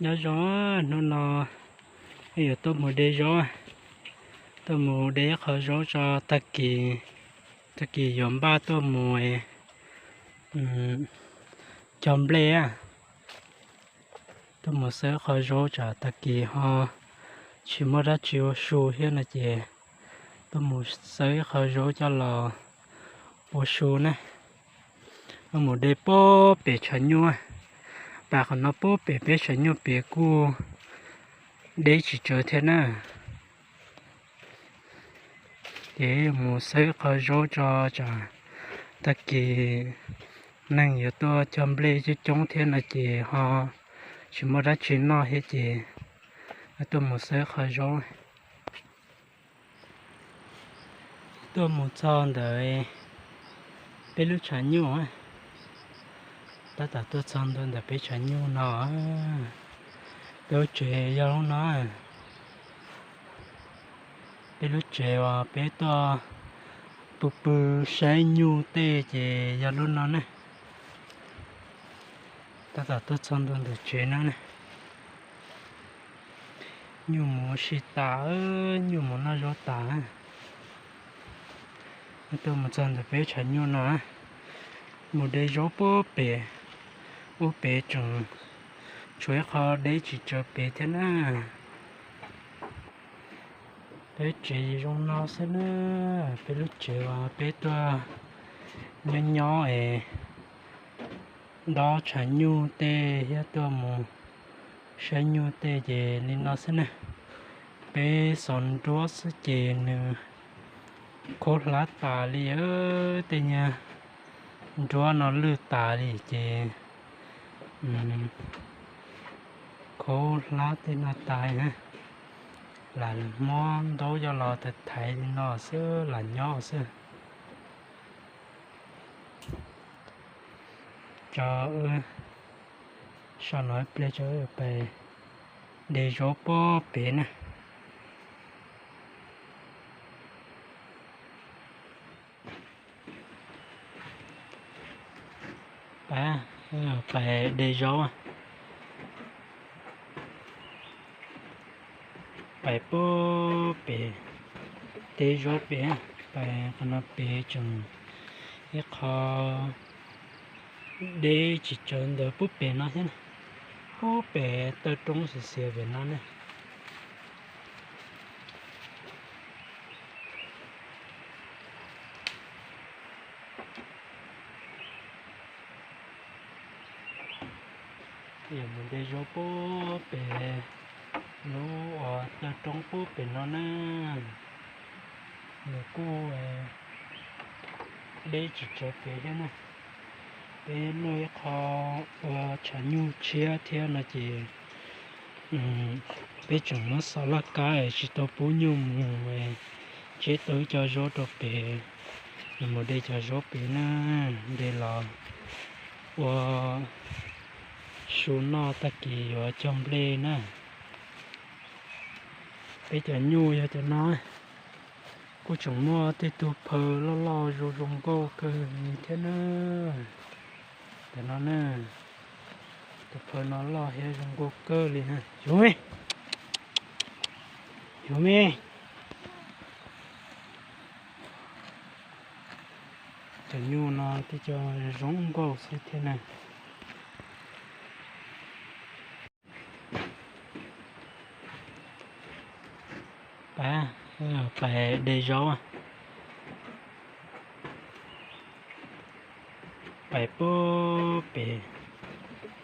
Nyob zoo, hnub no yuav tuaj mus de zaub, tuaj mus de ib qho zaub tso, tag kis, tag kis yuav npaj tuaj mus cog nplej. Tuaj mus xawb ib qho zaub tsam tag kis ho tsis muaj dab tsi ua su thiab no ces tuaj mus xawb ib qho zaub coj los ua su ne. Tuaj mus de puag pem tshav nyuj, pas qhov no puag pem peb tshav nyuj pem kuj deb tsis tsawg thiab na. Ces mus xawb ib qho zaub tso tsam tag kis neeg yuav tuaj cog nplej coob coob thiab no ces ho tsis muaj dab tsi noj thiab ces tuaj mus xawb ib qho zaub. Tuaj mus txog ntawm peb lub tshav nyuj, tab tom tuaj txog ntua ntawm peb tshav nyuj no, peb lub tsev yog lub no. Peb lub tsev uas peb tuaj pw pw saib nyuj tej ces yog lub no ne. Tab tom tuaj txog ntua ntawm tsev no ne. Nyuj mus ua si tas, nyuj mus noj zaub tas. Tuaj mus txog ntawm peb tshav nyuj no, mus de zaub puag pem, ub pem tseem tshuav ib qho deb tsis tsawg pem thiab na. Peb tsev zoo no xwb na, peb lub tsev uas peb tuaj nyob nyob es dob tshav nyuj tej thiab tuaj mus saib nyuj tej ces li no xwb na. Peb xov nruab xwb ces nws khaub hlab tas li, tej nyuag nruab no lwj tas li ces khaub hlab tej no tas. Lam muab ntaub coj los thaiv thaiv li no xwb lam nyob xwb. Tso, wb so no ib pliag tso wb pais de zaub puag pem na. Pais, pais de zaub, pais puag pem, de zaub pem, pais qhov no pem tseem ib qho deb tsis tsawg ntawd puag pem no thiab, puag pem taw roob xiav xiav pem no ne. Yog mus de zaub puag pem lub uas taw roob puag pem no na, nws kuj deb tsis tsawg pem thiab na. Peb luaj ib qho ua tshav nyuj tshiab thiab no ces peb tseem muab xov laj kab es tsis tau pub nyuj mus, tseb tau ib co zaub rau pem, mus de cov zaub pem na, de los ua su noj tag kis yuav cog nplej na. Peb cov nyuj yog cov no, kuj tseem muaj tej tug phaw loj loj zoo zoo nkauj kawg li thiab na. Cov no na, tus phaw no loj thiab zoo nkauj kawg li. Yuav me, yuav me. Cov nyuj no tej co zoo nkauj xwb thiab na. Pais, pais de zaub, pais puag pem,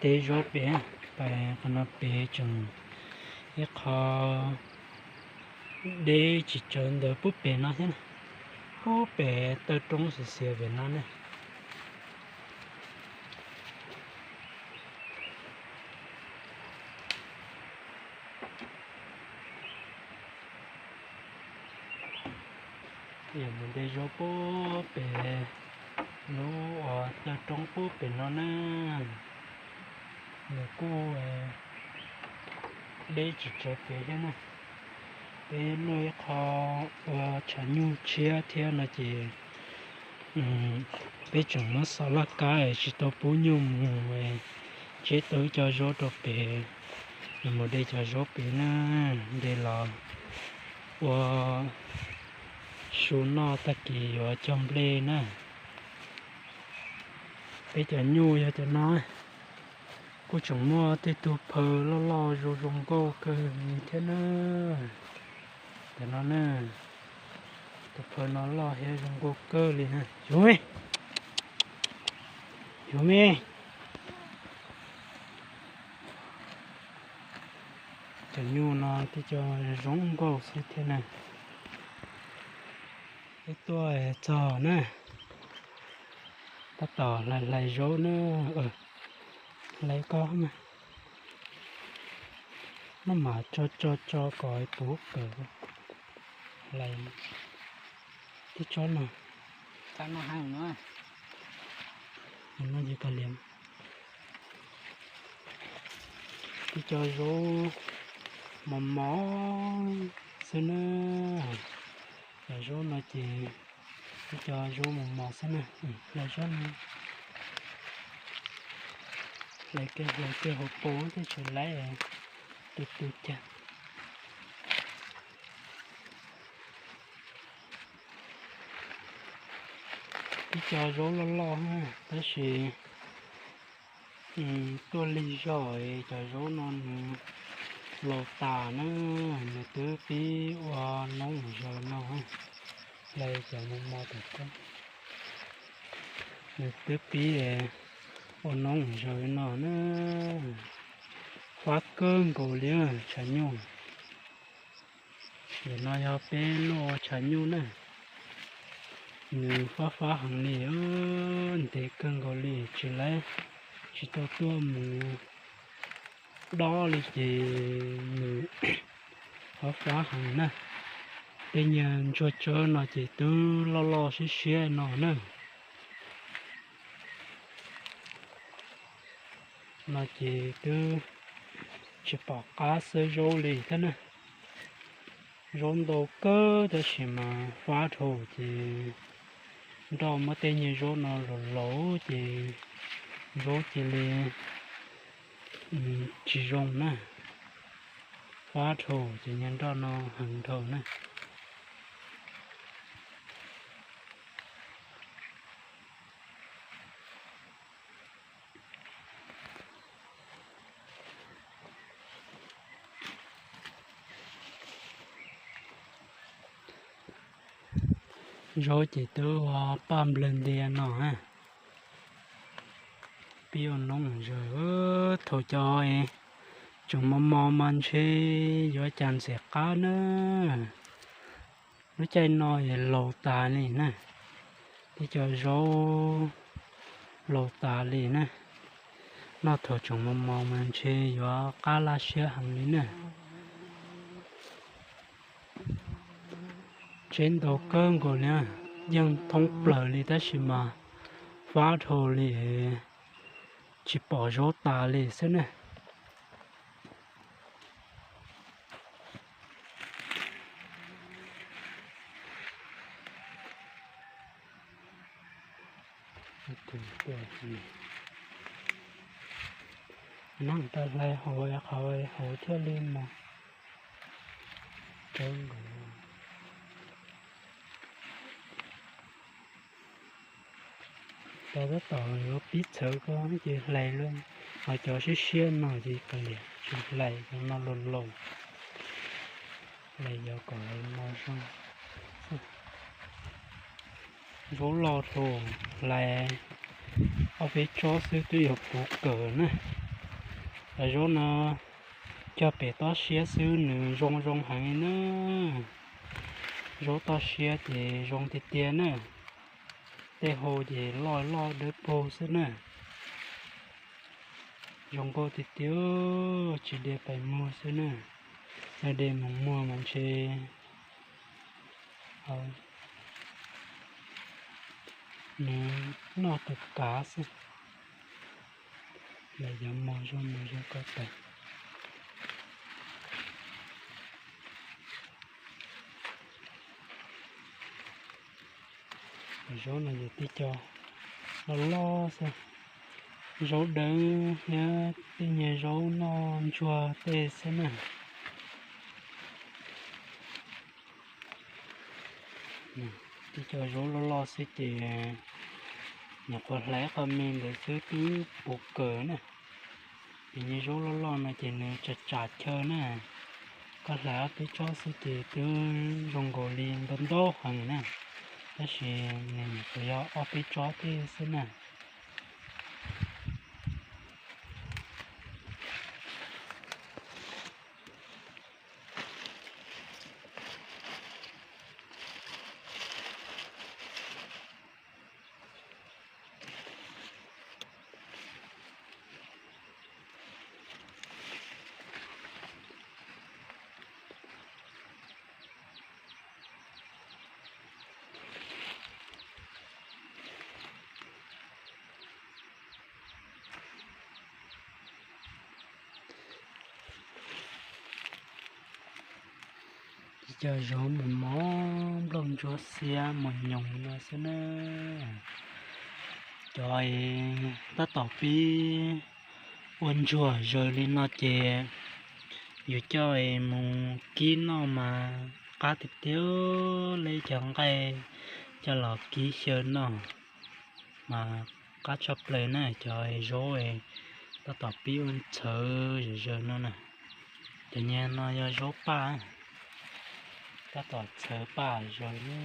de zaub pem, pais qhov no pem tseem ib qho deb tsis tsawg ntawd puag pem no thiab, puag pem taw roob xiav xiav pem no ne. Yog mus de zaub puag pem lub uas taw roob puag pem no na, nws kuj deb tsis tsawg pem thiab na. Peb luaj ib qho ua tshav nyuj tshiab thiab no ces peb tseem muab xov laj kab es tsis tau pub nyuj mus, tseb tau ib co zaub rau pem, Yuav mus de cov zaub pem na, de los ua su noj tag kis yuav cog nplej na. Peb cov nyuj yog cov no, kuj tseem muaj tej tug phaw loj loj zoo zoo nkauj kawg li thiab na. Cov no na, tus phaw no loj thiab zoo nkauj kawg li na. Yuav me, yuav me. Cov nyuj no twb cov zoo nkauj xwb thiab na. Wb tuaj txog na, tab tom hlais hlais zaub na. Hlais koj na, maj mam tso tso tso kom puv kawm. Hlais tib tsob no, no ces koj liam. Twb cov zaub mos mos xwb na. Cov zaub no ces twb cov zaub mos mos xwb na. Hlais zaub no, hlais kiag hlais kiag hauv paus thiaj tsis laib tu tu cag. Ib co zaub loj loj na, tab sis tuaj lig zog cov zaub no nws laus tas na, nws twb pib ua noob zaws no. Hlais cov mos mos tom koj, nws twb pib ua noob zaws no na. Fab kawg nkaus li tshav nyuj. Nim no yog peb luaj ua tshav nyuj na, nws fab fab heev li, ntev kawg nkaus li, tsis laib, tsis tau tuaj mus dob li ces nws fab fab heev na. Tej niag ntsuag tsawb no ces twb loj loj siab siab no na. No ces twb tsis pom qab xawb zaub li thiab na. Zaub ntau kawg tab sis mas fab dhau ces nroj muab tej niag zaub no laus laus ces zaub cia li tsis zoo na. Fab dhau ces niag nroj no heev dhau na. Zaub ces twb ua paj nplawg ntia no. Pib ua noob zaws, thaum cov tseem mos mos mas ntshe yuav cas ntxim qab na. Lub caij no es laus tas li na, tej cov zaub laus tas li na. Noj thaum tseem mos mos mas ntshe yuav qab laj siab heev li na. Tsheb ntau kawg nkaus li, yeej thoob plaws li tab sis mas fab dhau li, tsis pom zaub tas li xwb na. Neeg tau hlais hauv qhov hauv thiaj li mas. Cov tab tom yuav pib txhawv ko ces hlais lawm, ho cov siab siab no ces kav liam tsis hlais, cov no laus laus, hlais yov kom mos zoo. Zaub loj dhau, hlais ob peb tsob xwb twb yuav puv kawm na. Cov zaub no cog pem toj siab xwb nws zoo zoo heev li na. Zaub toj siab ces zoo tiag tiag na. Tej hau ces loj loj dawb paug xwb na. Zoo nkauj tiag tiag, tsis de pais muag xwb na. Yog de mus muag mas ntshe nws noj tus kav xwb. Lawv yuav mos zoo mos zoo ko taw. Zaub no yog tib co loj loj xwb, Zaub dawb thiab tej niag zaub noj ntsuag tej xwb na. Tej cov zaub loj loj xwb ces nyuam qhuav hlais qho me ntawd xwb twb puv kawg na. Ces niag zaub loj loj no ces nws tsam tsam chaw na, koj hlais ob peb tsob xwb ces twb zoo nkaus li ntau ntau heev na, tab sis nws nyuam qhuav yog ob peb tsob tej xwb na. Cov zaub mos mos nplooj ntsuab xiab mos nyoos no xwb na. Cov tab tom pib ua ntsuag zaws li no ces yus coj mus kib noj mas qab tiag tiag, leb cov nqaij coj los kib xyaw noj mas qab tshaj plaws na. Cov zaub tab tom pib ua txhawv zaws zaws no na. Cov niag no yog zaub paj, tab tom txhawv paj zaws na.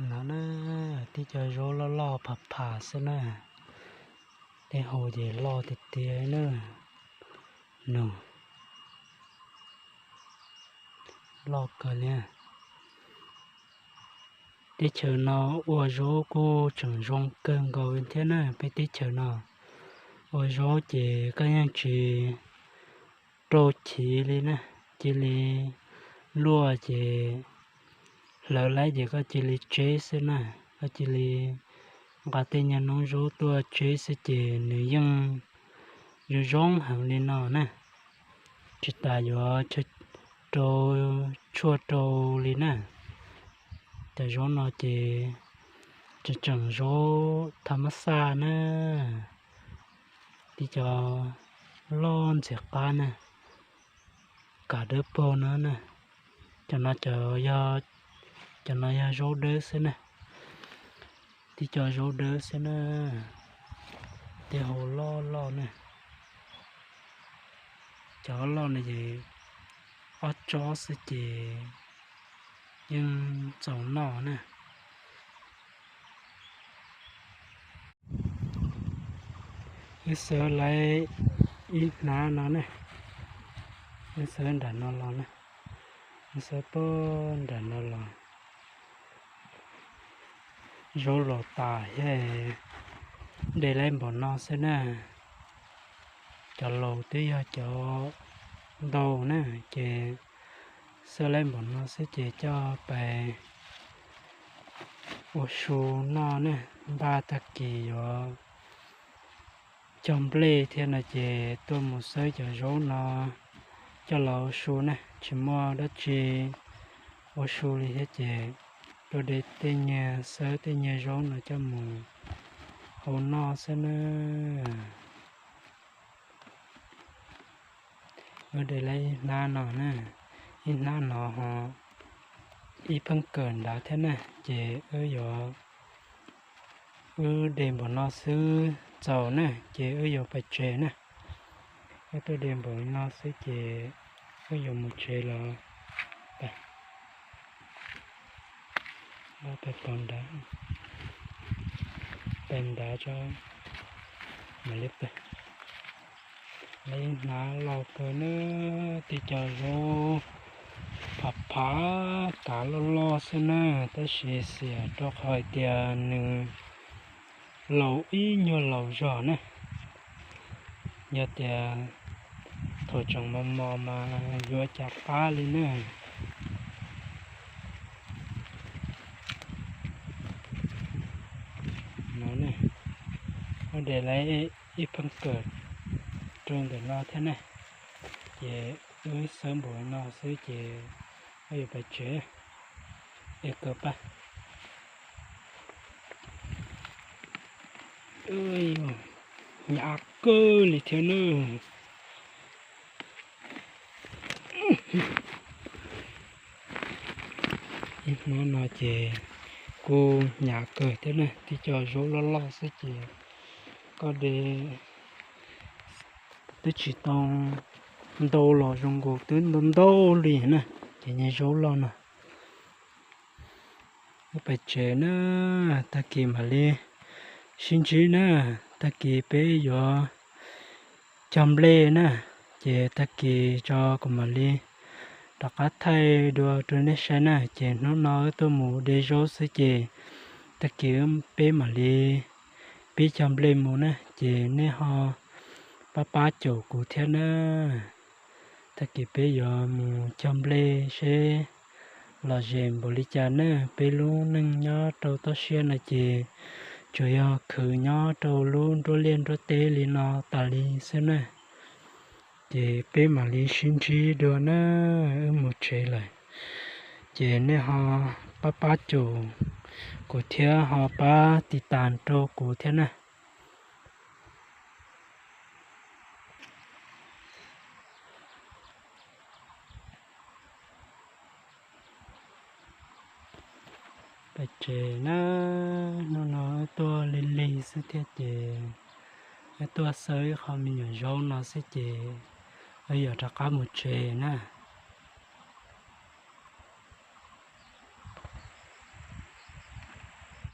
No na, tib co zaub loj loj pham pham xwb na, tej hau ces loj tiag tiag na. No, loj kawg li. Teb chaws no ua zaub kuj tseem zoo kawg nkaus thiab na. Peb teb chaws no ua zaub ces koj yeej tsis raug chiv li na, cia li luaj ces hlawv lawm ces koj cia li tseb xwb na, koj cia li nqa tej nyuag noob zaub tuaj tseb xwb ces nws yeej zoo zoo heev li no na. Tsis tas yuav rau tshuaj rau li na. Cov zaub no ces tseem tseem zaub tha mab xaj na, tib co loj ntxim qab na, kav dawb paug no na. Cov no, cov no yog zaub dawb xwb na, tib co zaub dawb xwb na, tej hau loj loj na. Cov loj no ces ob tsob xwb ces yeej txaus noj na. Wb xawb lawv ib hnab no ne, wb xawb nram no los na, wb xawb puag nram no los. Zaub laus tas thiab, de lawv npaum no xwb na. Cov laus twb yog cov ntau na, ces xawb lawv npaum no xwb ces coj pais ua su noj ne. Npaj tag kis yuav cog nplej thiab no ces tuaj mus xawb cov zaub no coj los ua su ne, tsis muaj dab tsi ua su li thiab ces tuaj de tej nyiag, xawb tej nyiag zaub no coj mus hau noj xwb na. Wb de lawv ib hnab no na, ib hnab no ho ib pheej kawm nrad thiab na, ces wb yuav, wb de npaum no xwb txaus na, ces wb yuav pais tsev na. Wb tuaj de npaum no xwb ces wb yuav mus tsev los. Pais, pais pov nrad, pais nrad tso, mam li pais. Lawv ib hnab laus kawg na, tej co zaub phav phav kav loj loj xwb na, tab sis xiam rau qhov hais tias nws laus ib nyuag laus zog na. Yog tias thaum tseem mos mos mas yuav cas qab li na. No ne, wb de lawv ib pheej kawm rau ntawm no thiab ne, ces wb xawb npaum no xwb ces wb yuav pais tsev. Es kawm pab, hnyav kawg li thiab nawb. Ib hnab no ces kuj hnyav kawg thiab na, tib co zaub loj loj xwb ces koj de twb tsis tau ntau los zoo nkaus twb ntau ntau li na, ces nyuag zaub loj no. Wb pais tsev na, tag kis mam li sib ntsib na, tag kis peb yuav cog nplej na, ces tag kis tso kuv mam li rov qab thaij dua rau nej saib na, ces hnub no wb tuaj mus de zaub xwb ces tag kis peb mam li pib cog nplej mus na, ces nej ho pab pab caum kuv thiab na. Tag kis peb yuav mus cog nplej seb lom zem npaum li cas na. Peb lub neej nyob rau toj siab no ces tsuas yog khwv nyob rau lub nruab liaj nruab teb li no tas li xwb na. Ces peb mam li sib ntsib dua na, wb mus tsev lawm. Ces nej ho pab pab caum kuv thiab ho pab tiv tas rau kuv thiab na. Pais tsev na, hnub no wb tuaj lig lig xwb thiab ces wb tuaj xawb ib qho me nyuam zaub no xwb ces wb yuav rov qab mus tsev na.